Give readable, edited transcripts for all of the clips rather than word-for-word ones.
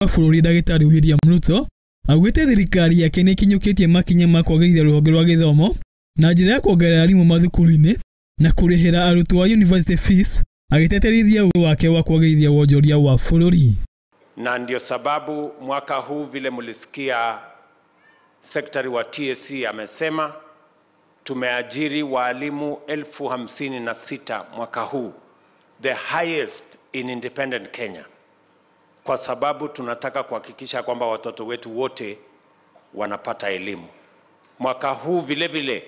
Bũrũri ndagĩtarĩ William Ruto augĩte thirikari yake nĩ ĩkinyũkĩtie makinya ma kwagĩrithia rũhonge rwa gĩthomo na njĩra ya kuongerera arimũ mathukuru-inĩ na kũrĩhĩra arutwo a university fees, agĩteterithia uge wake wa kwagĩrithia wonjoria wa bũrũri. Na ndio sababu mwaka huu vile mlisikia Secretary wa TSC amesema tumeajiri walimu 56,000 mwaka huu, the highest in independent Kenya, kwa sababu tunataka kuhakikisha kwamba watoto wetu wote wanapata elimu. Mwaka huu vile vile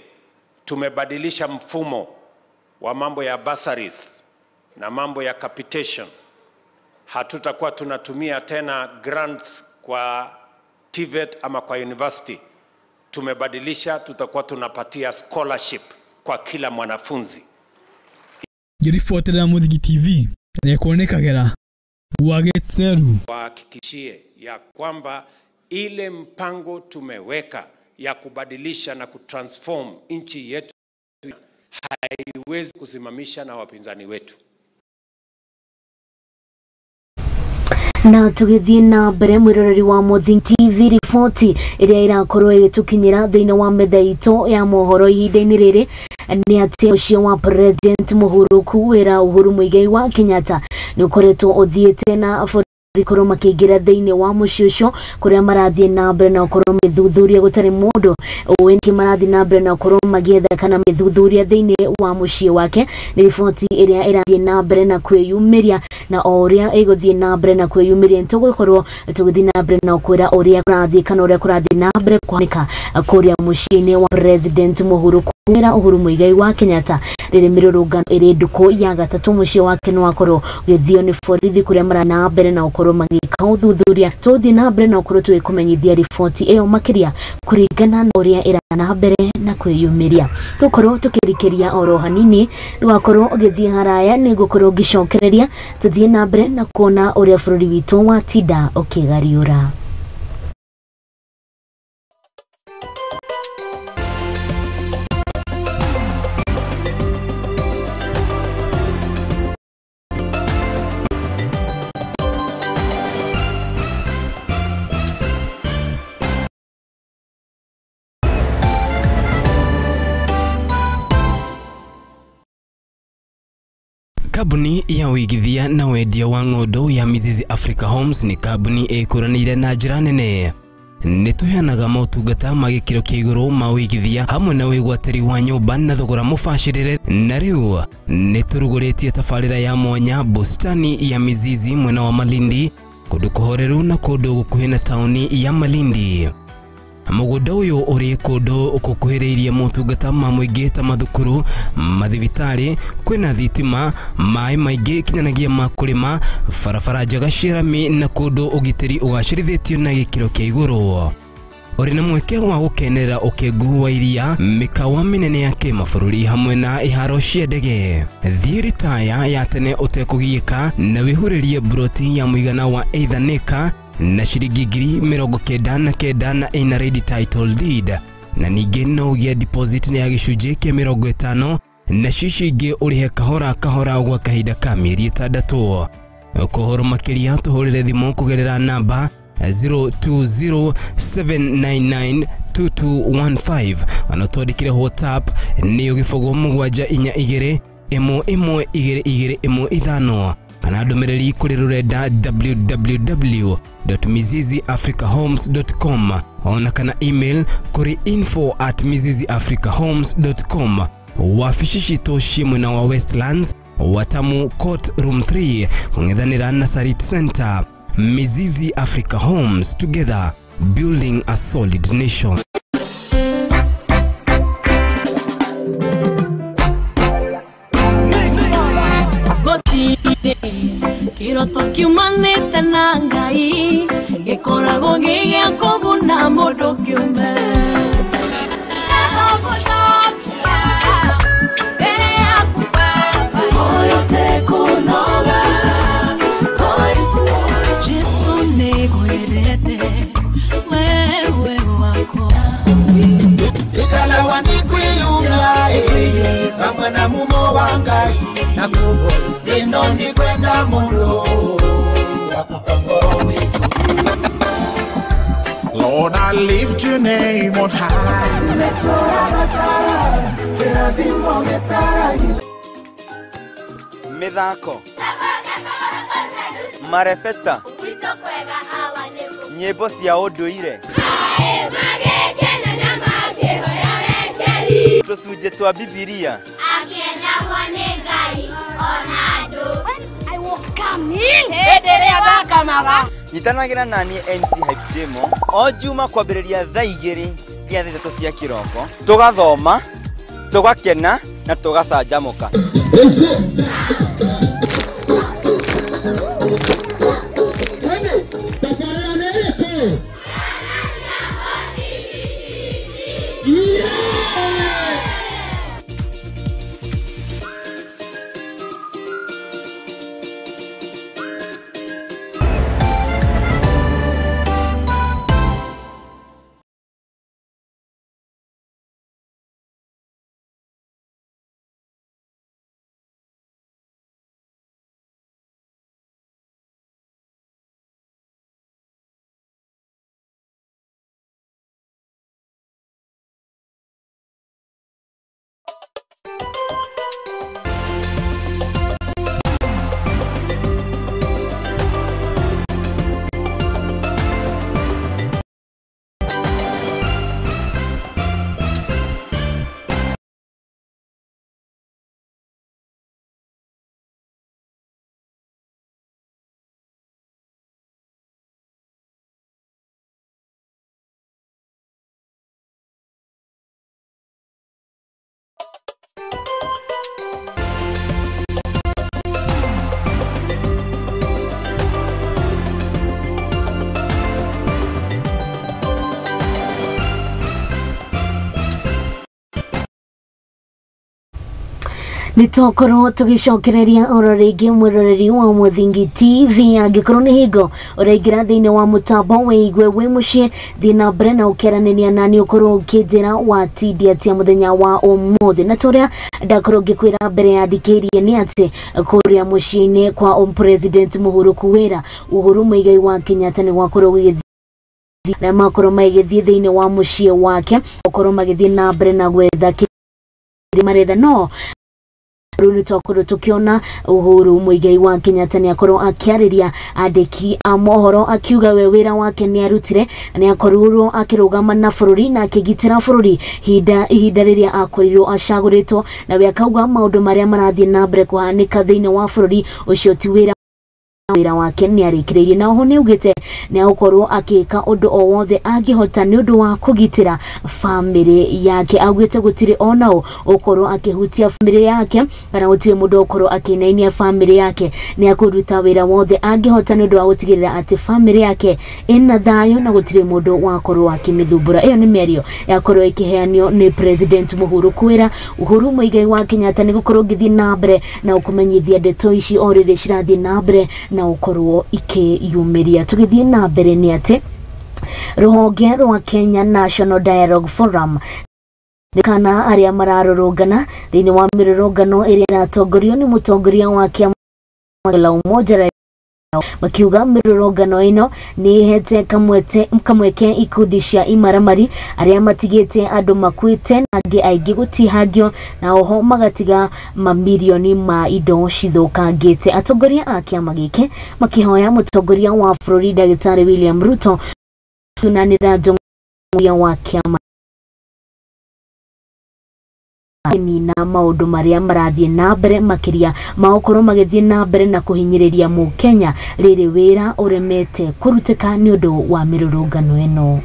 tumebadilisha mfumo wa mambo ya bursaries na mambo ya capitation. Hatutakuwa tunatumia tena grants kwa TVET ama kwa university. Tumebadilisha, tutakuwa tunapatia scholarship kwa kila mwanafunzi. Ngĩribotera Mũthingi TV nĩkuonekagĩra Gwa Gĩteru. Wahakikishie ya kwamba ile mpango tumeweka ya kubadilisha na kutransform nchi yetu haiwezi kusimamisha na wapinzani wetu. Na tugithie na mbere mwiroreri wa Mũthingi TV, riboti ĩrĩa ĩrakorwo ĩgĩtũkinyĩra thĩinĩ wa metha itũ ya mohoro ihinda-inĩ rĩrĩ nĩ atĩ mũciĩ wa President Mũhũrũku wĩra Uhuru Muigai wa Kenyatta nĩ ũkoretwo ũthiĩte na borithi makĩingĩra thĩinĩ wa mũciĩ ũcio kũrĩa marathiĩ na mbere na gũkorwo magĩthuthuria gũtarĩ mũndũ ũĩ nĩkĩ marathiĩ na mbere na gũkorwo magĩetha kana magĩthuthuria thĩinĩ wa mũciĩ wake. Nĩ riboti ĩrĩa ĩrathiĩ na mbere na kwĩyumĩria, na o ũrĩa ĩgũthiĩ na mbere na kwĩyumĩria nĩtũgũkorwo tũgĩthiĩ na mbere na kwĩra ũrĩa kũrathiĩ kana ũrĩa kũrathiĩ na mbere kũhanĩka kũrĩa mũciĩ-inĩ wa President Mũhũrũku wĩra Uhuru Muigai wa Kenyatta. Rĩrĩ mĩrũrũngano ĩrĩ ndukũ ya gatatũ mũciĩ wake nĩ wakorwo ũgĩthio nĩ borithi kũrĩa mara na mbere na gũkorwo magĩka ũthuthuria. Tũgũthiĩ na mbere na gũkorwo tũgĩkũmenyithia riboti ĩyo makĩria kũringana na ũrĩa ĩra na mbere na kwĩyumĩria. Tũgũkorwo tũkĩrikĩria oro hanini, ndũgakorwo ũgĩthiĩ haraya, nĩ ngũkorwo ngĩcokereria tũthiĩ na mbere na kuona ũrĩa bũrũri witũ watinda ũkĩgariũra. Kambuni ya ũigithia na wendia wa ng'ũndũ ya Mizizi Africa Homes nĩ kambuni ĩkũranĩire na njĩra nene. Nĩ tũheanaga motungata ma gĩkĩro kĩa igũrũ ma ũigithia hamwe na wĩgwatĩri wa nyũmba na thogora mũbacĩrĩre, na rĩu nĩ tũrugũrĩtie tabarĩra ya mwanya bustani ya Mizizi mwena wa Malindi, kũndũ kũhoreru na kũndũ gũkuhĩ na taũni ya Malindi. Mũgũnda ũyũ ũrĩ kũndũ gũkuhĩrĩirie motungata ma mũingĩ ta mathukuru, mathibitarĩ, kwĩna thitima, maĩ maingĩ kinyanagĩa ma kũrĩma, barabara njega cia rami na kũndũ ũgitĩri ũgacĩrithĩtio na gĩkĩro kĩa igũrũ. Ũrĩ na mweke wa gũkenerera ũkengu wa iria, mĩkawa mĩnene ya kĩmabũrũri hamwe na iharo cia ndege. Thiĩ ritaya ya tene ũtekũgiĩka na wĩhurĩrie mburoti ya mũigana wa either nĩka na ciringi 99,000 na ĩna ready title deed, na ningĩ no ũgĩe deposit ya gĩcunjĩ kĩa 50 na cici ingĩ ũrĩhe kahora kahora gwa kahinda ka mĩeri 6. Kũhoro makĩria tũhũrĩre thimũ kũgerera namba 0207992215 ona twandĩkĩre WhatsApp nĩyo 0742 11 22 15 kana ndũmĩrĩri kũrĩ rũrenda www.miziziafricahomes.com ona kana email kũrĩ info@miziziafricahomes.com. Wabici citũ ciĩ mwena wa Westlands, Watamu Court Room 3, kũng'ethanĩra na Sarit Center. Mizizi Africa Homes, together building a solid nation. Kiroto kiumanĩte na Ngai gĩkoragwo gĩ gĩa kũguna mũndũ kĩũmbe. Jesu nĩngwendete wewe wakwa. Ikalawa nikwiyuma kamwe na mumo wa Ngai na kubo ino nikwenda muno wakukongo. Lord, I lift your name on high. Mithako marebeta nyĩmbo cia ũndũire tũcunjĩ twa Bibilia. Nyitanagĩra naniĩ MC Hype Jemo o Juma kwambĩrĩria thaa 2 nginya thaa 3 cia kĩroko, tũgathoma, tũgakena na tũgacanjamũka. Nitokorwo tugicokereria oro ringi mwiroreri wa Muthingi TV angikorwo ni hingo uraingira thiini wa mutambo wiigue wi mucii thii na mbere na ukiaranĩria nani ukorwo ukinjira watindia atia muthenya wa umuthi na turia ndakorwo ngikwira mbere ya thikĩrĩria ni ati kuria muciĩ-inĩ kwa President Uhuru Kuwira Uhuru Muigai wa Kenyatta ni gwakorwo gũgĩthiĩ na makorwo magĩthiĩ thĩinĩ wa muciĩ wake ukorwo magĩthiĩ na mbere na gwetha kĩrĩa maretha no rĩu nĩtwakorwo tukiona Uhuru Muigai wa Kenyatta nĩ akorwo akĩarĩria andĩki a mohoro akiuga we wĩra wake nĩ arutire nĩ akorirwo akĩrũgama na bũrũri na akĩgitĩra bũrũri ihinda rĩrĩa akorirwo acagũrĩtwo na we akauga maũndũ marĩa marathiĩ na mbere kũhanĩka thĩinĩ wa bũrũri ũcio ti wĩra wake nĩ arĩkĩrĩirie na oho nĩ augĩte nĩ agũkorwo akĩka ũndũ o wothe angĩhota nĩ ũndũ wa kũgitĩra bamĩrĩ yake. Augĩte gũtirĩ onao ũkorwo akĩhutia bamĩrĩ yake kana gũtirĩ mũndũ ũkorwo akĩinainia bamĩrĩ yake, nĩ akũruta wĩra wothe angĩhota nĩ ũndũ wa gũtigĩrĩra atĩ bamĩrĩ yake ĩna thayũ na gũtirĩ mũndũ wakorwo akĩmĩthumbũra. Ĩyo nĩ mĩario yakorwo ĩkĩheanio nĩ President Uhuru kwĩra Uhuru Muigai wa Kenyatta nĩ gũkorwo ngĩthiĩ na mbere na ũkũmenyithia ndeto ici o rĩrĩ cirathiĩ na mbere na ukorwo ikiyumiria. Tugithie na mbere ni ati ruhonge rwa Kenya National Dialogue Forum kana aria mararurungana thiini wa mirurungano iria iratongorio ni mutongoria wa kiama la Umoja makiuga mirurungano ino ni ihete kamweke ikundi cia imaramari aria matigite andu makuite na angi aingi gutihangio na oho magatiga mamirioni ma indo cithukangite. Atongoria a kiama giki makihoya mutongoria wa bũrũri Ndagĩtarĩ William Ruto kunanira njongoria wa kiama nina maundu maria marathie na mbere makiria magukorwo magithie na mbere na kuhinyiriria mukenya riri wira uremete kurutika ni undu wa mirurungano ino.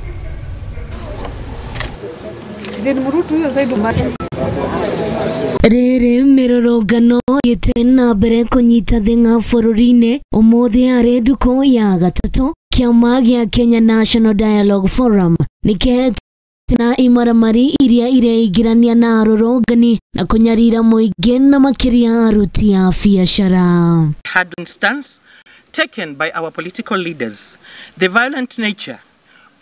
Riri mirurungano gite na mbere kunyita thinga bũrũri-inĩ umuthi arĩ nduku ya gatatu kiama gĩa Kenya National Dialogue Forum nikĩhete na imaramari iria ireingĩrania na arũrũngani na kũnyarira mũingĩ na makĩria aruti a biacara. Had stance taken by our political leaders, the violent nature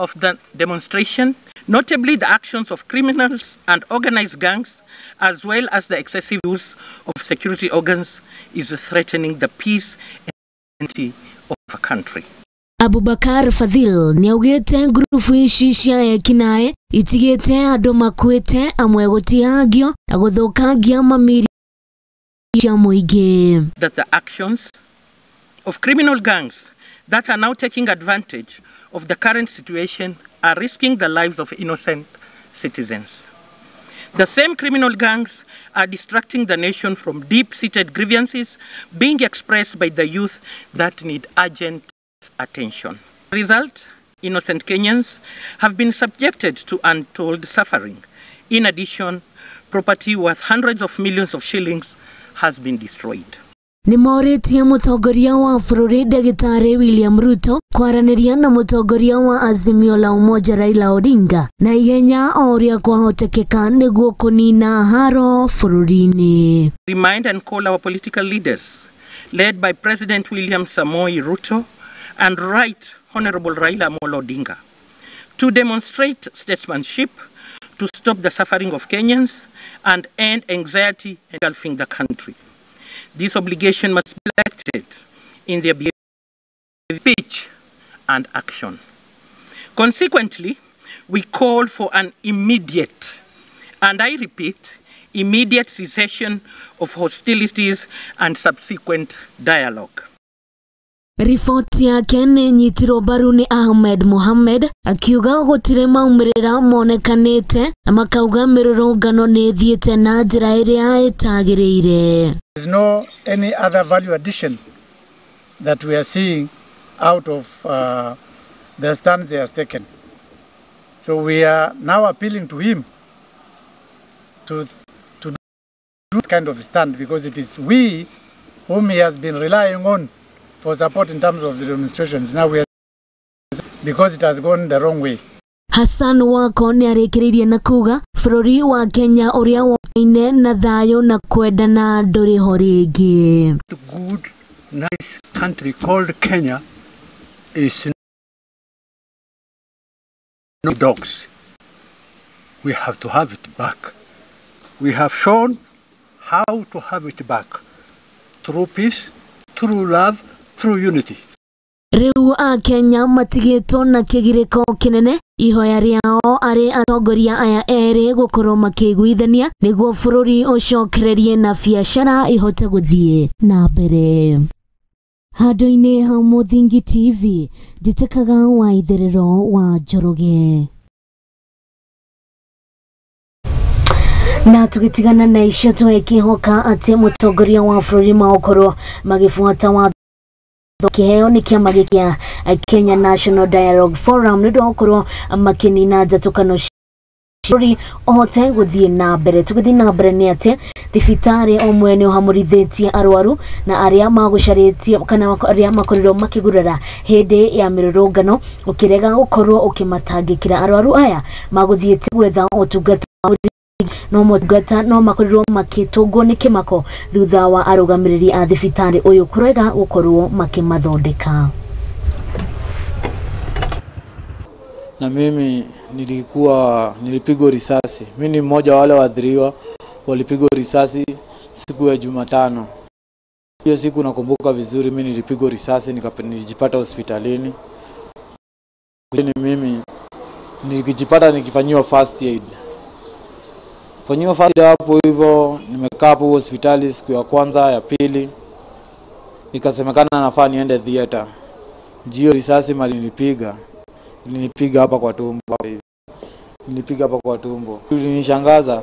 of the demonstration, notably the actions of criminals and organized gangs, as well as the excessive use of security organs, is threatening the peace and unity of the country. Abubakar Fadhil nĩaugĩte ngurubu ici cia ekinaĩ itigĩte andũ makuĩte amwe gũtihangio na gũthũkangia mamirioni cia mũingĩ. That the actions of criminal gangs that are now taking advantage of the current situation are risking the lives of innocent citizens. The same criminal gangs are distracting the nation from deep-seated grievances being expressed by the youth that need urgent attention. Result, innocent Kenyans have been subjected to untold suffering. In addition, property worth hundreds of millions of shillings has been destroyed. Nĩ morĩtie mũtongoria wa bũrũri ndagĩtarĩ William Ruto kwaranĩria na mũtongoria wa Azimio la Umoja Raila Odinga na ihenya o ũrĩa kwahotekeka nĩguo kũnina haro bũrũri-inĩ. Remind and call our political leaders led by President William Samoei Ruto and Right Honorable Raila Amolo Odinga to demonstrate statesmanship to stop the suffering of Kenyans and end anxiety engulfing the country. This obligation must be reflected in their behavior, speech, and action. Consequently, we call for an immediate, and I repeat, immediate cessation of hostilities and subsequent dialogue. Riboti yake nĩ ĩnyitirwo mbaru nĩ Ahmed Mohamed akiuga gũtirĩ maumĩrĩra monekanĩte na makauga mĩrũrũngano nĩ ĩthiĩte na njĩra ĩrĩa ĩtagĩrĩire. There is no any other value addition that we are seeing out of the stance he has taken. So we are now appealing to him to do that kind of stand, because it is we whom he has been relying on for support in terms of the demonstrations. Now we are, because it has gone the wrong way. Hassan Wako nĩ arĩkĩrĩirie na kuga bũrũri wa Kenya ũrĩa wokaine na thayũ na kwendana ndũrĩ ho rĩngĩ. The good, nice country called Kenya is no dogs. We have to have it back. We have shown how to have it back through peace, through love, through unity. Rĩu a Kenya matigĩtwo na kĩgirĩko kĩnene ihoya rĩao arĩ atongoria aya erĩ gũkorwo makĩiguithania nĩguo bũrũri ũcokererie na biacara ihote gũthiĩ na mbere. Handũ-inĩ ha Mũthingi TV, njĩtĩkaga wa itherero wa Njoroge. Na tũgĩtigana na icio twĩkĩhoka atĩ mũtongoria wa bũrũri maũkorwo magĩbuata watho kĩheo nĩ kĩama gĩa Kenya National Dialogue Forum nĩ ũndũ wa gũkorwo makĩnina njatũkano bũrũri ũhote gũthiĩ na mbere. Tũgĩthiĩ na mbere nĩ atĩ thibitarĩ ũmwe nĩ ũhamũrithĩtie arwaru na arĩa magũcarĩtie kana arĩa makorirwo makĩgurara hĩndĩ ya mĩrũrũngano ũkĩrega gũkorwo ũkĩmatangĩkĩra. Arwaru aya magũthiĩte gwetha ũtungata no motungata no makorirwo makĩtũngwo nĩ kĩmako thutha wa arũgamĩrĩri a thibitarĩ ũyũ kũrega gũkorwo makĩmathondeka. Na mimi nilipigwa risasi. Mimi ni mmoja wale waathiriwa walipigwa risasi siku ya Jumatano. Hiyo siku nakumbuka vizuri, mimi nilipigwa risasi nilijipata hospitalini. Mimi nilijipata nikifanyiwa first aid. Fanyiwa first aid hapo hivyo, nimekaa hapo hospitali siku ya kwanza, ya pili. Ikasemekana nafaa niende theater. Jio risasi mali nilipiga. Nilipiga hapa kwa tumbo hivi. Nilipiga hapa kwa tumbo. Ilinishangaza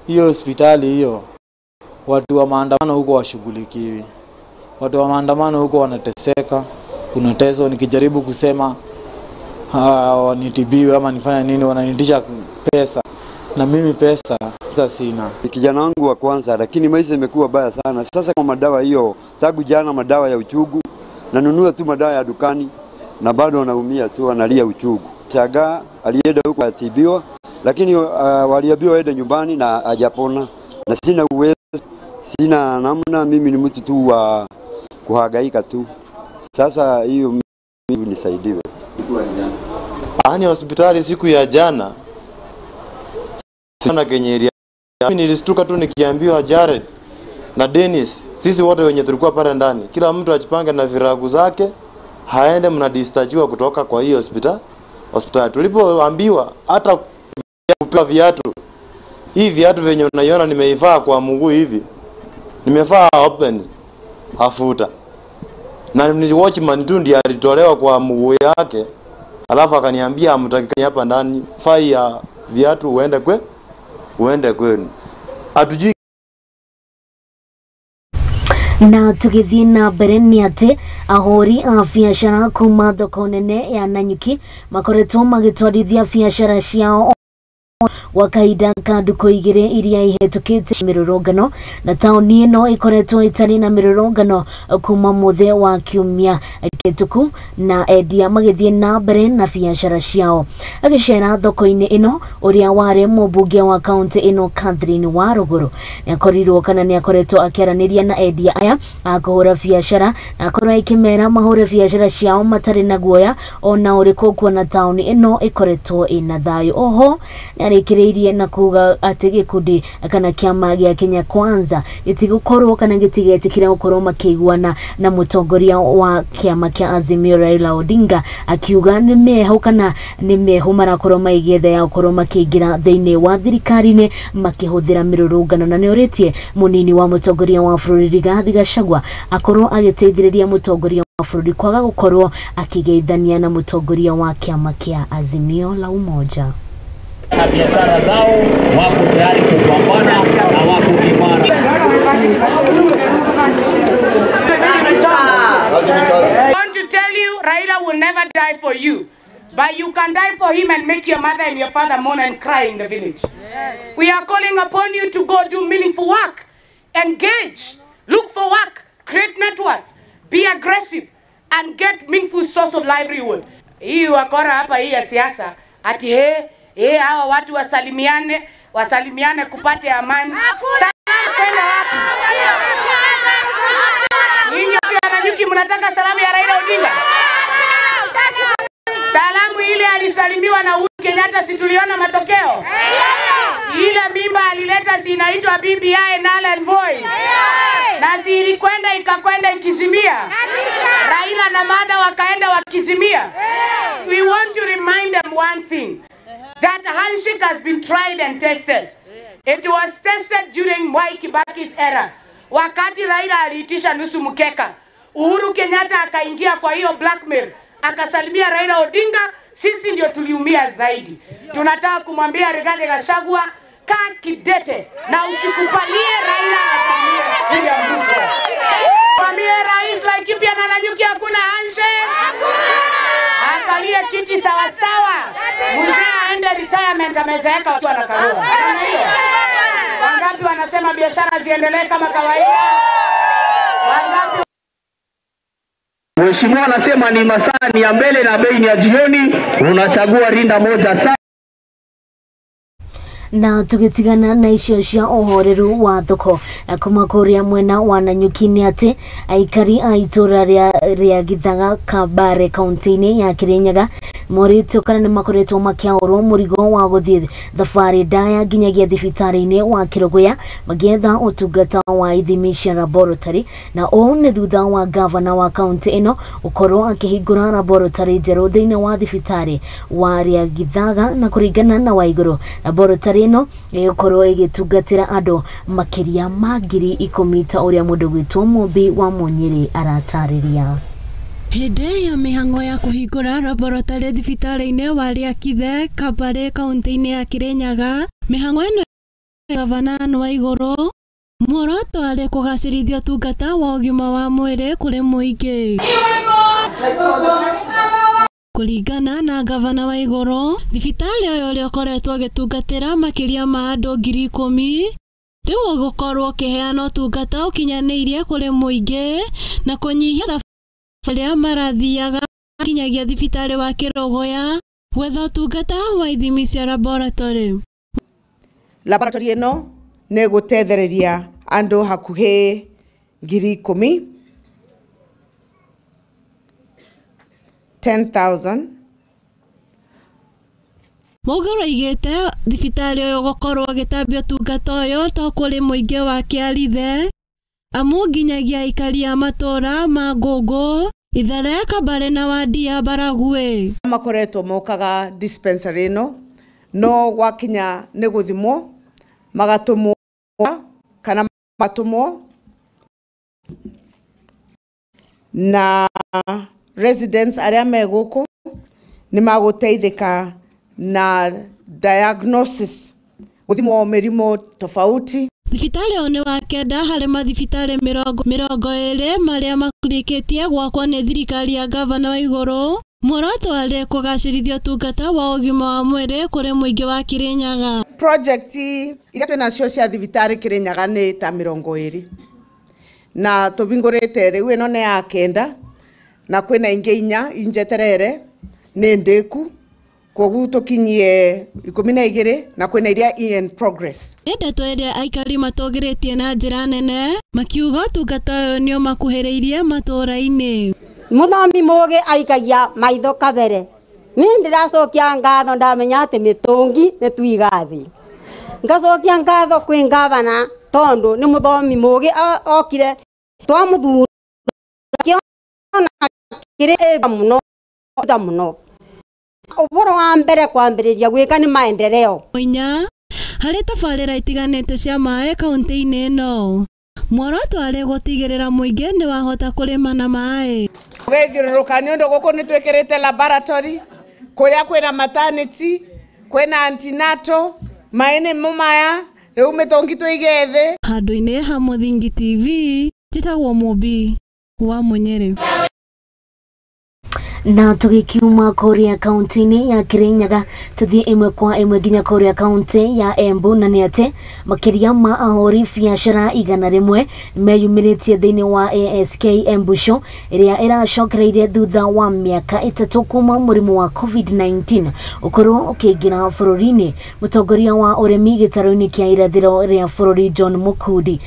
hiyo hospitali hiyo, watu wa maandamano huko washughulikiwi. Watu wa maandamano huko wanateseka, unateswa. Nikijaribu kusema nitibiwe ama nifanye nini, wananitisha pesa. Na mimi pesa sina. Kijana wangu wa kwanza, lakini maisha imekuwa baya sana. Sasa kwa madawa hiyo, tangu jana madawa ya uchugu, nanunua tu madawa ya dukani na bado wanaumia tu, wanalia uchugu. Chaga alienda huko atibiwa, lakini waliambiwa aende nyumbani na hajapona. Na sina uwezo, sina namna, mimi ni mtu tu wa kuhangaika tu. Sasa hiyo mimi nisaidiwe. Ani hospitali siku ya jana sana kenye mimi nilistuka tu nikiambiwa Jared na Dennis, sisi wote wenye tulikuwa pale ndani, kila mtu ajipange na viragu zake, haende, mnadischargiwa kutoka kwa hii hospitali. Tulipoambiwa hata kupewa viatu, hii viatu venye unaiona nimeivaa kwa mguu hivi, nimevaa open hafuta, na ni watchman tu ndiye alitolewa kwa mguu yake, alafu akaniambia hamtakikani hapa ndani, fai ya viatu uende kwenu. Hatujui. Na tugithii na mbere nĩ atĩ ahũri a biacara kuma thoko nene ya Nanyuki makoretwo magĩtwarithia biacara ciao gwa kahinda ka ndukũ igĩrĩ iria ihĩtũkĩte mĩrũrũngano, na taũni ĩno ĩkoretwo ĩtarĩ na mĩrũrũngano kuma mũthĩ wa kiumia kĩhĩtũku, na endia magĩthiĩ na mbere na biacara ciao. Agĩcera thoko-inĩ ĩno, ũrĩa warĩ mũmbunge wa kaũntĩ ĩno Catherine Warũgũrũ nĩakorirwo kana nĩakoretwo akĩaranĩria na endia aya a kũhũra biacara, na akorwo akĩmera mahũre biacara ciao matarĩ na guoya ona ũrĩkũ, kuona taũni ĩno ĩkoretwo ĩna thayũ. Oho nĩarĩkĩrĩirie na kuga atĩ gĩkundi kana kĩama gĩa Kenya Kwanza gĩtigũkorwo kana gĩtigetĩkĩra gũkorwo makĩiguana na mũtongoria wa kĩama kĩa Azimio Raila Odinga, akiuga nĩ meho kana nĩ meho marakorwo maigĩetha ya gũkorwo makĩingĩra thĩinĩ wa thirikari-inĩ makĩhũthĩra mĩrũrũngano, na nĩorĩtie mũnini wa mũtongoria wa bũrũri Rigathi Gachagua akorwo agĩteithĩrĩria mũtongoria wa bũrũri kwaga gũkorwo akĩgeithania na mũtongoria wa kĩama kĩa Azimio la Umoja. Na biashara zao wako tayari kupambana na wako imara. I want to tell you, Raila will never die for you, but you can die for him and make your mother and your father mourn and cry in the village. Yes. We are calling upon you to go do meaningful work, engage, look for work, create networks, be aggressive, and get meaningful source of livelihood. Hii wakora hapa hii ya siasa ati he hawa watu wasalimiane kupate amani. Salamu kwenda wapi? Ninyi pia Nanyuki mnataka salamu ya Raila Odinga? Salamu ile alisalimiwa na Uhuru Kenyatta, si tuliona matokeo? Ile mimba alileta si inaitwa BBI null and void. Na si ilikwenda ikakwenda ikizimia. Raila na Mada wakaenda wakizimia. We want to remind them one thing. That handshake has been tried and tested. It was tested during Mwai Kibaki's era. Wakati Raila aliitisha nusu mkeka, Uhuru Kenyatta akaingia kwa hiyo blackmail, akasalimia Raila Odinga. Sisi ndio tuliumia zaidi. Tunataka kumwambia Rigathi Gachagua, kaa kidete na usikubalie Raila asalimie William Ruto. Mwambie Rais Laikipia na Nanyuki hakuna handshake. Akalie kiti sawa sawa. Mzee aende retirement, amezeeka watu wanakarua. Wangapi wanasema biashara ziendelee kama kawaida? Wangapi? Mheshimiwa anasema ni masaa ni ya mbele na bei ni ya jioni, unachagua rinda moja saa. Na tugitigana na icio cia uhoreru wa thoko kuma kuria mwena wa Nanyuki nĩ atĩ aikari a itũra rĩa Githaga Kabare kaunti-inĩ ya Kirinyaga morĩtio kana nĩ makoretwo makĩaũrwo mũrigo wa gũthiĩ thabarĩ ndaya nginyagia thibitarĩ-inĩ wa Kĩrũgũya magĩetha ũtungata wa ithimi cia laboratory, na ũũ nĩ thutha wa gavana wa kaunti ĩno gũkorwo akĩhingũra laboratory njerũ thĩinĩ wa thibitarĩ wa rĩa Githaga. Na kũringana na Waigũrũ, laboratory ĩno ĩgũkorwo ĩgĩtungatĩra andũ makĩria ma 10,000 ta ũrĩa mũndũ gwĩtwo Mũmbi wa Mũnyĩrĩ aratarĩria. Hĩndĩ ya mĩhang'o ya kũhingũra laboratory thibitarĩ-inĩ wa Rĩakithe Kabare kaunti-inĩ ya Kirinyaga, mĩhang'o ĩno gavana Anne Waigũrũ muoroto arĩ kũgacĩrithia ũtungata wa ũgima wa mwĩrĩ kũrĩ mũingĩ. Kũringana na gavana Waigũrũ, thibitarĩ ũyũ ũrĩa ũkoretwo ũgĩtungatĩra makĩria ma andũ 10,000 rĩu ũgũkorwo ũkĩheana ũtungata ũkinyanĩirie kũrĩ mũingĩ na kũnyihia arĩa marathiaga nginyagia thibitarĩ wa Kĩrũgũya gwetha ũtungata wa ithimi cia laboratory. Laboratory ĩno nĩ ĩgũtethereria andũ hakuhĩ 10,000, 10,000. Waigũrũ aigĩte thibitarĩ ũyũ gũkorwo ũgĩtambia ũtungata ũyũ to kũrĩ mũingĩ wa Kĩarithe, amu nginyagia aikari a matũra ma Ngũngũ, Ithere, Kabare na wadi ya Baragwe. Makoretwo mokaga dispensary ino no gwakinya nĩ gũthimwo magatũmwo kana matumwo na residents arĩa me gũkũ nĩ magũteithĩka na diagnosis, gũthimwo mĩrimũ tofauti. Thibitarĩ ũyũ nĩ wa kenda harĩ mathibitarĩ 20 marĩa marĩkĩtie gwakwo nĩ thirikari ya gavana wa Igũrũ. Muoroto warĩ kũgacĩrithia ũtungata wa ũgima wa mwĩrĩ kũrĩ mũingĩ wa Kirinyaga. Project iria twĩnacio cia thibitarĩ Kirinyaga nĩ ta 20 na tũhingũrĩte rĩu ĩno nĩ ya kenda na kwĩna ingĩ inya injeterere nĩ ndĩku, koguo tũkinyie 12 na kwĩna iria in progress. Nĩ ndeto ĩrĩa aikari matũgĩrĩtie na njĩra nene makiuga ũtungata ũyũ nĩ ũmakuhĩrĩirie matũũra-inĩ. Mũthomi mũgĩ aikagia maitho kabere. Niĩ ndĩracokia ngatho ndamenya atĩ mĩtũngi nĩ twiga thĩ. Ngacokia ngatho kwĩ ngavana tondũ nĩ mũthomi mũgĩ okire twamũthura kĩona kĩrĩ mũno mũno. Ũhoro wa mbere kwambĩrĩria gwĩka nĩ maendeleo. Inya harĩ tabarĩra itiganĩte cia maĩ kaunti-inĩ ĩno. Muoroto arĩ gũtigĩrĩra mũingĩ nĩ wahota kũrĩma na maĩ. Gũgĩthiũrũrũka nĩ ũndũ gũkũ nĩ twĩkĩrĩte laboratory kũrĩa kwĩna maternity, kwĩna antenatal, maĩ nĩmo maya rĩu mĩtũngi tũige thĩ. Handũ-inĩ ha Mũthingi TV, njĩtagwo Mũmbi wa Mũnyĩrĩ. Na tugikiuma kuria kaunti-inĩ ya Kirinyaga tuthie ĩmwe kwa ĩmwe nginya kuria kaunti ya Embu, na nĩ atĩ makĩria ma ahũri biacara 100 meyumĩrĩtie thĩinĩ wa ASK Embu Show ĩrĩa ĩracokereire thutha wa mĩaka 3 kuma mũrimũ wa COVID-19 ũkorwo ũkĩingĩra bũrũri-inĩ. Mũtongoria wa ũrĩmi gĩtarũ-inĩ kĩa irathĩro rĩa bũrũri John Mukudi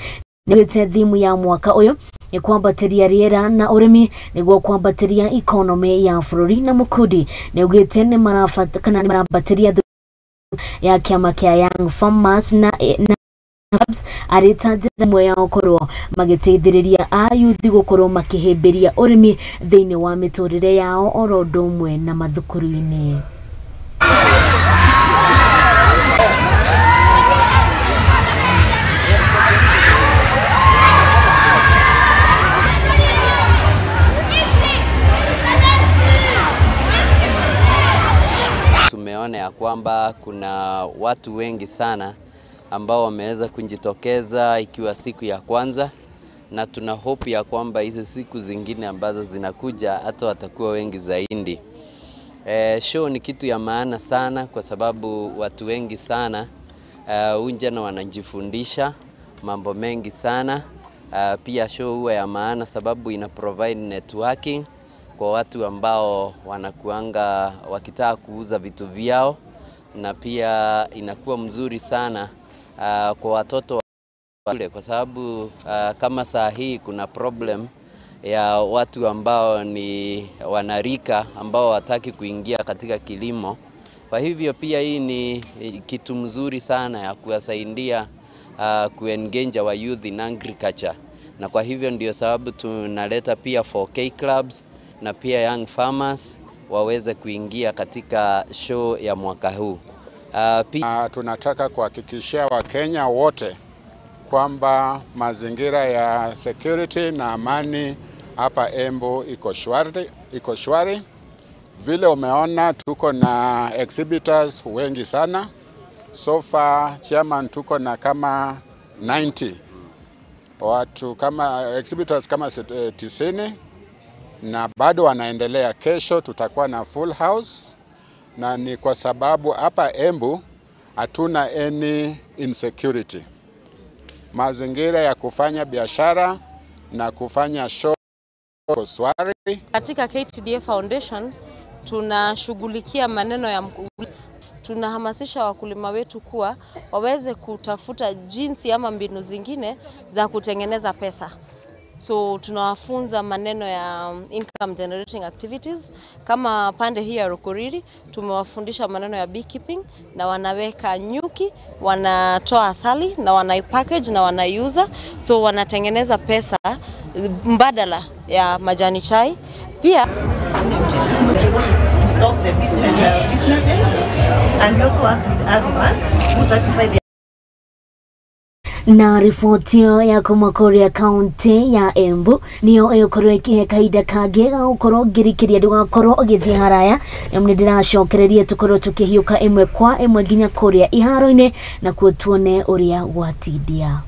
nĩaugĩte thimu ya mwaka ũyũ nĩ kwambatĩria rĩera na ũrĩmi nĩguo kwambatĩria ikonomĩ ya bũrũri. Na Mukudi nĩaugĩte nĩ marambatĩria ya kĩama kĩa Young Farmers na arĩ ta njĩra ĩmwe ya gũkorwo magĩteithĩrĩria ayuthi gũkorwo makĩhĩmbĩria ũrĩmi thĩinĩ wa mĩtũrĩre yao oro ũndũ ũmwe na mathukuru-inĩ. Tumeona ya kwamba kuna watu wengi sana ambao wameweza kujitokeza ikiwa siku ya kwanza, na tuna hope ya kwamba hizi siku zingine ambazo zinakuja hata watakuwa wengi zaidi. Show ni kitu ya maana sana kwa sababu watu wengi sana unja na wanajifundisha mambo mengi sana. Pia show huwa ya maana sababu ina provide networking kwa watu ambao wanakuanga wakitaka kuuza vitu vyao, na pia inakuwa mzuri sana kwa watoto wale, kwa sababu kama saa hii kuna problem ya watu ambao ni wanarika ambao wataki kuingia katika kilimo. Kwa hivyo pia hii ni kitu mzuri sana ya kuwasaidia kuengage wa youth in agriculture, na kwa hivyo ndio sababu tunaleta pia 4K clubs na pia young farmers waweze kuingia katika show ya mwaka huu. Tunataka kuhakikishia Wakenya wote kwamba mazingira ya security na amani hapa Embu iko shwari. Vile umeona tuko na exhibitors wengi sana. So far chairman, tuko na kama 90 watu, kama exhibitors kama 90, na bado wanaendelea. Kesho tutakuwa na full house, na ni kwa sababu hapa Embu hatuna any insecurity. Mazingira ya kufanya biashara na kufanya show shwari. Katika KTDA Foundation tunashughulikia maneno ya tunahamasisha wakulima wetu kuwa waweze kutafuta jinsi ama mbinu zingine za kutengeneza pesa. So tunawafunza maneno ya income generating activities. Kama pande hii ya Rukuriri tumewafundisha maneno ya beekeeping, na wanaweka nyuki, wanatoa asali na wanaipackage na wanaiuza. So wanatengeneza pesa mbadala ya majani chai. Pia to stop the businesses, and we also work with AGMA who certify the Na riboti ĩyo ya kuma kũrĩa kaunti ya Embu nĩyo ĩgũkorwo ĩkĩhe kahinda kangĩ ga gũkorwo ngĩrikĩria ndũgakorwo ũgĩthiĩ haraya nĩamu nĩ ndĩracokereria tũkorwo tũkĩhiũka ĩmwe kwa ĩmwe nginya kũrĩa iharo-inĩ nakuo tuone ũrĩa gwatindia.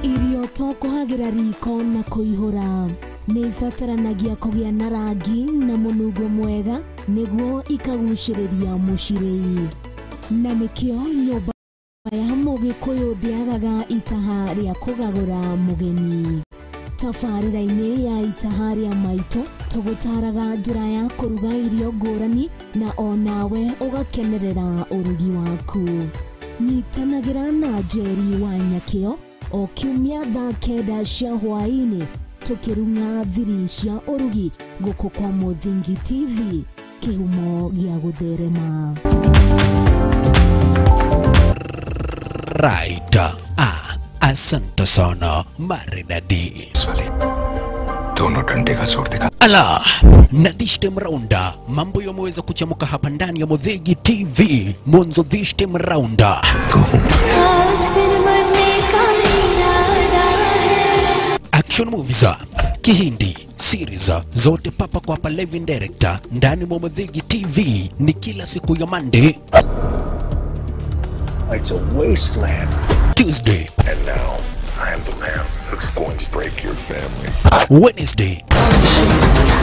Irio to kũhagĩra riko na kũihũra nĩ ibataranagia kũgĩa na rangi na mũnungo mwega nĩguo ikagucĩrĩria mũcirĩi, na nĩkĩo nyũmba ya mũgĩkũyũ ndĩagaga itaha rĩa kũgagũra mũgeni. Tabarĩra-inĩ ya itaha rĩa maitũ tũgũtaraga njĩra ya kũruga irio ngũrani na onawe ũgakenerera ũrugi waku. Nyitanagĩra na Njeri wa Nyakĩo o kiumia thaa 9 cia hwaĩ-inĩ tũkĩrung'a thiri cia ũrugi gũkũ kwa Mũthingi TV, kĩhumo gĩa gũtherema. Right. Asante sana maridadi. दोनों डंडे का जोर दिखा Ala, na this time rounda mambo yameweza kuchamuka hapa ndani ya Muthigi TV. Mwanzo this time rounda action movies, Kihindi series zote papa kwa hapa live and director ndani mwa Muthigi TV ni kila siku ya Monday, It's a wasteland. Tuesday, And now I am the man who's going to break your family. Wednesday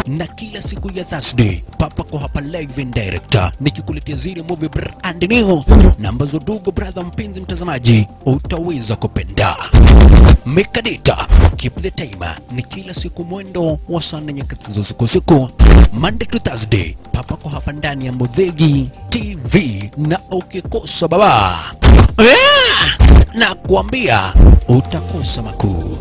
na kila siku ya Thursday papa kwa hapa live and director nikikuletea zile movie brand new na ambazo dugo brother mpenzi mtazamaji utaweza kupenda. Mekadita keep the timer ni kila siku mwendo wa saa 4 nyakati za usiku siku Monday to Thursday papa kwa hapa ndani ya Muthigi TV, na ukikosa baba na kuambia utakosa makuu.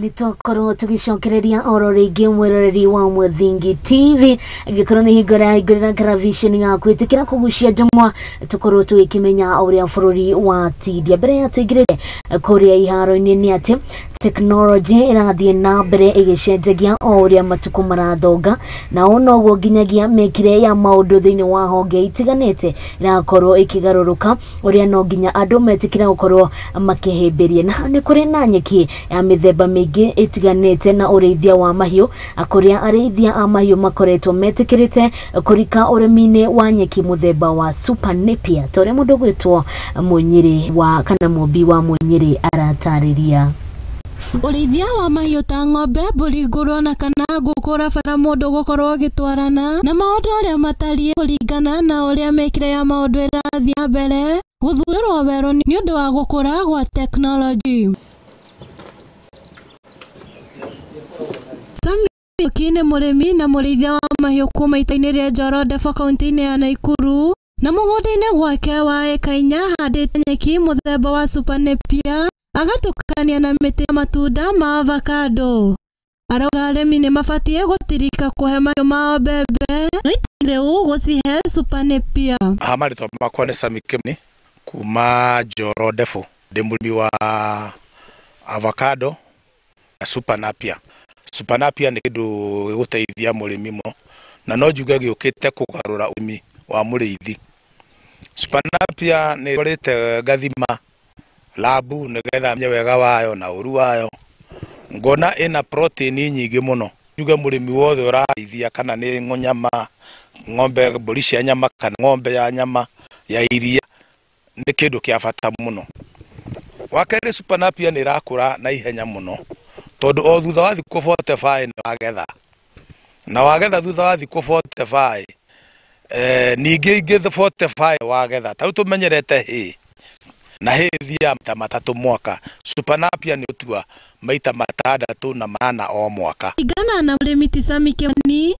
Nĩtwakorwo tũgĩcokereria oro rĩngĩ mwĩroreri wa Mũthingi TV angĩkorwo nĩ hingo ĩrahingũrĩra karaviceni gaku ĩtĩkĩra kũgucia njũng'wa tũkorwo tũgĩkĩmenya ũrĩa bũrũri watindia. Mbere ya tũingĩrĩte kũrĩa iharo-inĩ nĩ atĩ tekinoronjĩ ĩrathiĩ na mbere ĩgĩcenjagia o ũrĩa matukũ marathonga, na ũũ noguo nginyagia mĩkĩre ya maũndũ thĩinĩ wa honge itiganĩte ĩrakorwo ĩkĩgarũrũka ũrĩa no nginya andũ metĩkĩra gũkorwo makĩhĩmbĩria. Na nĩ kũrĩ na nyeki ya mĩthemba mĩingĩ ĩtiganĩte na ũrĩithia wa mahiũ kũrĩa arĩithia a mahiũ makoretwo metĩkĩrĩte kũrika ũrĩmi-inĩ wa nyeki mũthemba wa Super Napier ta ũrĩa mũndũ ũgwĩtwo Mũnyĩrĩ wa kana mũmbi wa Mũnyĩrĩ aratarĩria. Ũrĩithia wa mahiũ ta ng'ombe, mbũri, ngũrwe na kana ngũkũ ũrabatara mũndũ gũkorwo agĩtwarana na maũndũ ũrĩa matariĩ kũringana na ũrĩa mĩkĩre ya maũndũ ĩrathiĩ na mbere gũthurĩrwo werũ nĩ ũndũ wa gũkũra gwa tekinoronjĩ. Samuel nĩ mũrĩmi na mũrĩithia wa mahiũ kuma itũũra-inĩ rĩa Njoro kaunti-inĩ ya Nakuru na mũgũnda-inĩ gwake wa ĩka 4 ahandĩte nyeki mũthemba wa Super Napier agatukania na mĩtĩ ya matunda ma avocado. Arauga arĩmi nĩ mabatiĩ gũtirika kũhe mahiũ mao mbembe no rĩu gũcihe Super Napier. Ha marĩtwa makwa nĩ Sami Kimani kuma Njoro Ndebũ, ndĩ mũrĩmi wa avocado na Super Napier. Super Napier nĩ kĩndũ gĩgũteithia mũrĩmi mũno na no njuge gĩũkĩte kũgarũra ũrĩmi wa mũrĩithi. Super Napier nĩ ĩrorĩte ngathima Labu nĩgetha menye wega wayo na ũru wayo. Ngona ĩna protein nyingĩ mũno. Njuge mũrĩmi wothe ũrarĩithia kana nĩ nyama, ng'ombe, mbũri cia nyama kana ng'ombe ya nyama ya iria nĩ kĩndũ kĩa bata mũno. Wa kerĩ, Super Napier nĩ ĩrakũra na ihenya mũno tondũ o thutha wa thikũ 45 nĩ wagetha, na wagetha thutha wa thikũ 45 ningĩ ingĩ 45 wagetha. Ta rĩu tũmenyerete hay na hay ĩthiaga maita matatũ mwaka. Super Napier nĩ ũtua maita matandatũ na mana o mwaka. Kũringana na mũrĩmi ti Sammy Kimani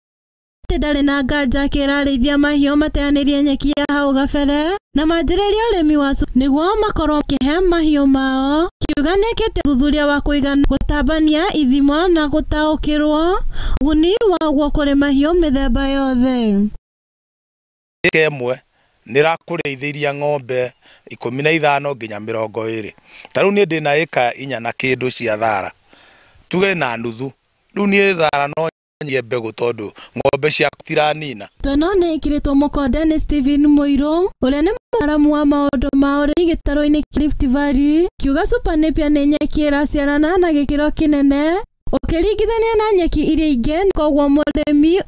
atĩ ndarĩ na nganja akĩrarĩithia mahiũ mateanĩrie nyeki ya hau gabere na manjĩrĩrie ũrĩmi wa nĩguo makorwo makĩhe mahiũ mao. Kiuga nĩekĩte ũthuthuria wa kũigana gũtabania ithimo na gũtaũkĩrwo ũguni waguo kũrĩ mahiũ mĩthemba yothe. Ĩka ĩmwe nĩrakũrĩithĩria ng'ombe 15 nginya 20. Ta rĩu niĩ ndĩna ĩka 4 na kĩndũ cia thara, tuge na nuthu. Rĩu niĩ thara no nyie mbegũ tondũ ng'ombe ciaku tiranina. Ĩno nĩ ĩkĩrĩtwo mũkonde nĩ Stephen Mũirũ ũrĩa nĩ mũtaaramu wa maũndũ ma ũrĩmi gĩtarũ-inĩ kĩa Rift Valley. Kiuga Super Napier nĩ nyeki ĩraciarana na gĩkĩro kĩnene ũkĩringithania na nyeki iria ingĩ, koguo mũrĩmi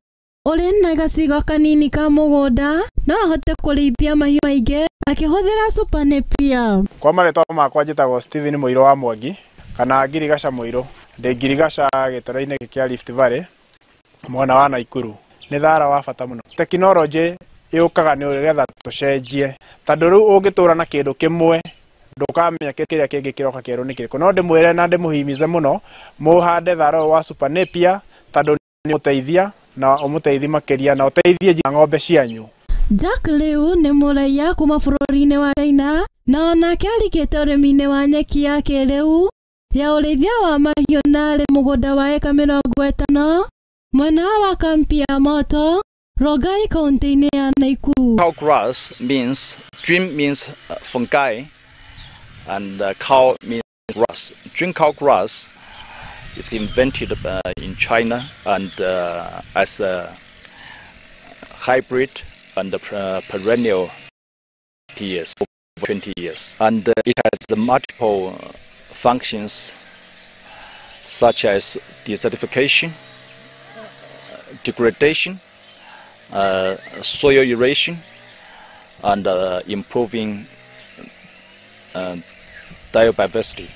ũrĩ na gacigo kanini ka mũgũnda no ahote kũrĩithia mahiũ maingĩ akĩhũthĩra Super Napier. Kwa marĩtwa makwa njĩtagwo Stephen Mũirũ wa Mwangi kana Ngirigaca Mũirũ. Ndĩ Ngirigaca gĩtarũ-inĩ kĩa Rift Valley mwena wa Naikuru. Nĩ thara wa bata mũno. Tekinoronjĩ yũkaga nĩgetha tũcenjie, tondũ rĩu ũngĩtũra na kĩndũ kĩmwe ndũkamenya kĩrĩa kĩngĩ kĩroka kĩerũ nĩ kĩrĩkũ. No ndĩmwĩre na ndĩmũhimize mũno mũhande thara ũyũ wa Super Napier tondũ nĩ ũteithia na ũmũteithie makĩria na ũteithie ng'ombe cianyu. Jack Liu nĩ mũraiya kuma bũrũri-inĩ wa China na onake arikĩte ũrĩmi-inĩ wa nyeki ya kĩrĩu ya ũrĩithia wa mahiũ na arĩ mũgũnda wa eka 50 mwena wa kampi ya Moto, Rongai kaunti-inĩ ya Nakuru. Cow grass means dream means fungi and cow means grass. Dream cow grass is invented in China and as a hybrid and a perennial years, over 20 years. And it has multiple functions such as desertification, degradation, soil erosion, and improving biodiversity.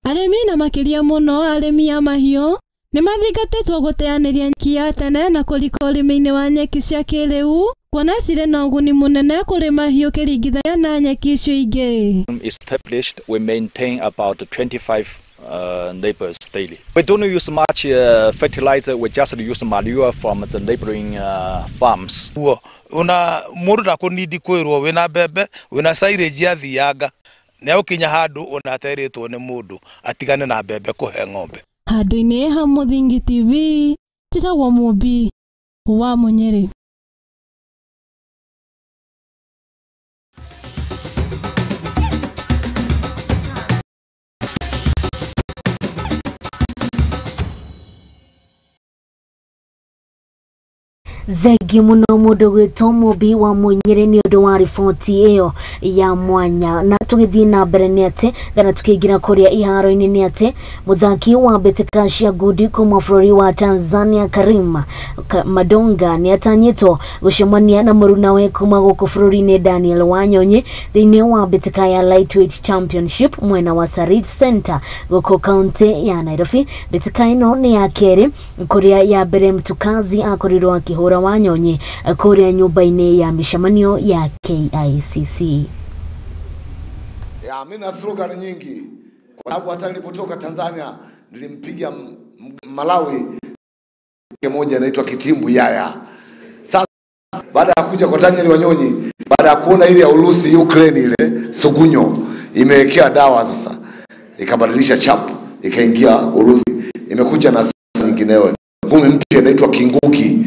Arĩmi na makĩria mũno arĩmi a mahiũ nĩ mathingatĩtwo gũteanĩria nyeki ya tene na kũrika ũrĩmi-inĩ wa nyeki cia kĩrĩu kuona cirĩ na ũguni mũnene kũrĩ mahiũ ũkĩringithania na nyeki icio ingĩ. Established, we maintain about 25 neighbors daily. We don't use much fertilizer, we just use manure from the neighboring farms. Ona mũndũ ndakũnindi kwĩrwo wĩna mbembe wĩna silage ya thianga nĩagũkinya handũ ona aterĩtwo nĩ mũndũ atigane na mbembe kũhe ng'ombe. Handũ-inĩ ha Mũthingi TV, njĩtagwo Mũmbi wa Mũnyĩrĩ. Thengi muno mundu gwitwo Mũmbi wa Mũnyĩrĩ nĩ ũndũ wa riboti ĩyo ya mwanya. Na tũgĩthiĩ na mbere nĩ atĩ kana tukĩingĩra kũrĩa iharo-inĩ nĩ atĩ mũthaki wa mbĩtĩka cia ngundi kuma bũrũri wa Tanzania Karim Madonga nĩ atanyĩtwo gũcemania na mũrunawe kuma gũkũ bũrũri-inĩ Daniel Wanyonyi thĩinĩ wa mbĩtĩka ya Lightweight Championship mwena wa Sarit Center gũkũ kaunti ya Nairobi. Mbĩtĩka ĩno nĩ ya kerĩ kũrĩa ya mbere Mtukazi akorirwo akĩhũra Wanyonyi kũrĩa nyũmba-inĩ ya mĩcemanio ya KICC. Ya, mimi na slogan nyingi kwa sababu hata nilipotoka Tanzania nilimpiga Malawi moja inaitwa Kitimbu Yaya. Sasa baada ya kuja kwa Daniel Wanyonyi, baada ya kuona ile ya Urusi Ukraine ile sugunyo imewekea dawa sasa ikabadilisha chap ikaingia Urusi, imekuja na nyinginewe ngumi mpya inaitwa Kinguki.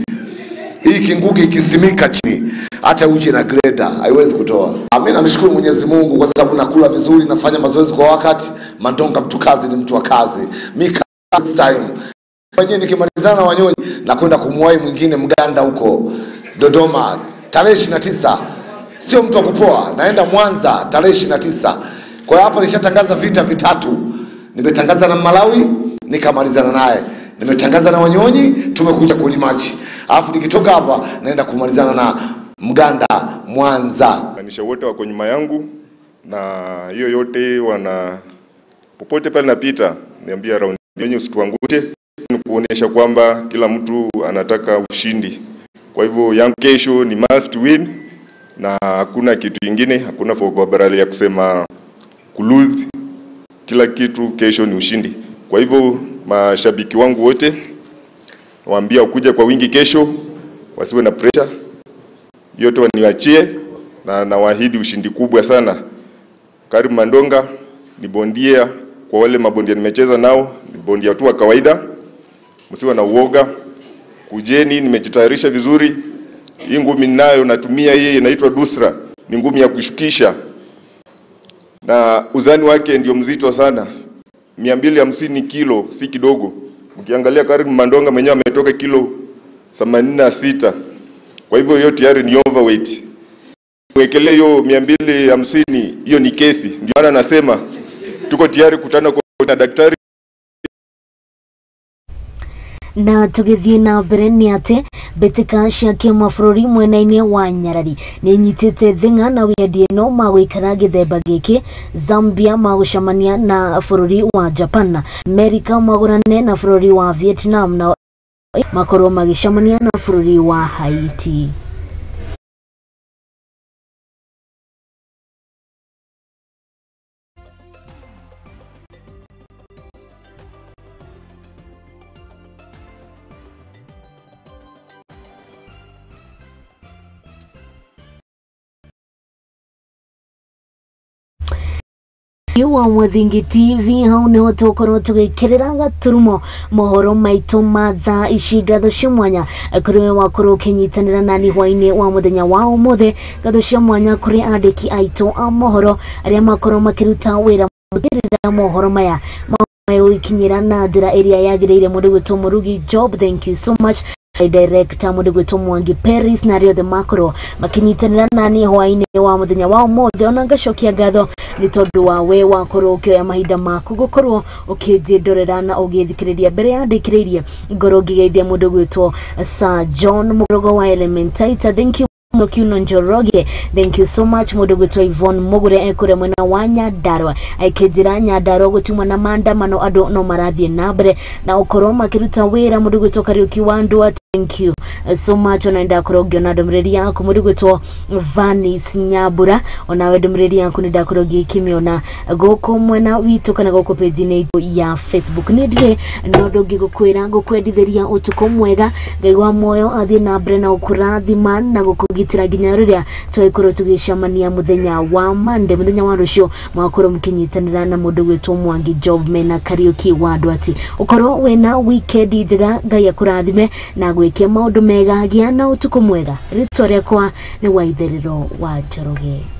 Hii Kinguki ikisimika chini hata uje na grader haiwezi kutoa. Mimi namshukuru Mwenyezi Mungu kwa sababu nakula vizuri, nafanya mazoezi kwa wakati. Mandonga mtu kazi ni mtu wa kazi. Mimi time mwenyewe nikimalizana na Wanyonyi na kwenda kumwahi mwingine Mganda huko Dodoma tarehe 29. Sio mtu wa kupoa, naenda Mwanza tarehe 29 Kwa hiyo hapa nishatangaza vita vitatu. Nimetangaza na Malawi, nikamalizana naye. Nimetangaza na Wanyonyi, tumekuja kulimachi. Alafu nikitoka hapa naenda kumalizana na Mganda Mwanza. Maanisha wote wako nyuma yangu na hiyo yote wana popote pale napita niambia round yenyewe usituangushe, ni kuonesha kwamba kila mtu anataka ushindi. Kwa hivyo yangu kesho ni must win na hakuna kitu kingine, hakuna for ya kusema kulose. Kila kitu kesho ni ushindi. Kwa hivyo mashabiki wangu wote waambia kuja kwa wingi kesho, wasiwe na pressure. Yote waniachie na nawaahidi ushindi kubwa sana. Karim Mandonga ni bondia, kwa wale mabondia nimecheza nao, ni bondia tu wa kawaida. Msiwe na uoga. Kujeni, nimejitayarisha vizuri. Hii ngumi ninayo natumia hii inaitwa Dusra, ni ngumi ya kushukisha. Na uzani wake ndio mzito sana. 250 kilo si kidogo. Ukiangalia Karim Mandonga mwenyewe ametoka kilo 86. Kwa hivyo hiyo tayari ni overweight. Wekelee hiyo 250, hiyo ni kesi. Ndio maana nasema tuko tayari kutana kwa daktari. Na tugithie na mbere ni ati mbitika cia kimabũrũri mwena-inĩ wa Nyarari nĩ inyitĩte thing'a na wikendi ĩno magũikara gĩthemba gĩkĩ. Zambia magũcemania na bũrũri wa Japan, Amerika magũrane na bũrũri wa Vietnam na makorwo magĩcemania na bũrũri wa Haiti. Wa Muthingi TV hau niho tukorwo tugikirira gaturumo mohoro maitu ma thaa ici. Ngatho cia mwanya kuri we wakorwo ukinyitanira nani hwaini wa muthenya wa umuthi. Ngatho cia mwanya kuri andiki aitu a mohoro aria makorwo makiruta wira mugirira mohoro maya maikinyira na njira iria yagiriire. Mundu gwitwo Murugi Job, thank you so much. Director mundu gwitwo Mwangi Paris na aria othe makorwo makinyitanira nani hwaini wa muthenya wa umuthi. Ona ngacokia ngatho ni tondu wa we wakorwo ukioya mahinda maku gukorwo ukinjindorera na ugithikiriria mbere ya ndikiririe ngorwo ngigeithia mundu gwitwo Sir John Murogo wa Elementaita, thank you. Kiuno Njoroge, thank you so much. Mundu gwitwo Yvonne Mugure ekure mwena wa Nyandarua aikinjira Nyandarua gutuma na maandamano andu no marathie na mbere na ukorwo makiruta wira. Mundu gwitwo Kariuki wa Ndua, thank you so much. Ona ndakorwo ngiona ndũmĩrĩri yaku. Mundu gwitwo Vanis Nyambura, onawe ndũmĩrĩri yaku nĩ ndakorwo ngĩkĩmĩona gũkũ mwena witũ kana gũkũ page-inĩ ya Facebook. Nĩ ndirĩ na ũndũ ũngĩ gũkwĩra, ngũkwendithĩria ũtukũ mwega. Ngai wa muoyo athiĩ na mbere na gũkũrathima na gũkũgitĩra nginya rĩrĩa tũgĩkorwo tũgĩcemania mũthenya wa Monday, mũthenya wa rũciũ mwakorwo mũkĩnyitanĩra na mũndũ gwĩtwo Mwangi Job mena Kariuki wa Ndwati. Ũkorwo wĩna weekend njega, Ngai akũrathime na gwĩke maũndũ mega. Gĩa na ũtukũ mwega. Rĩtwa rĩakwa nĩ Waitherero wa Njoroge.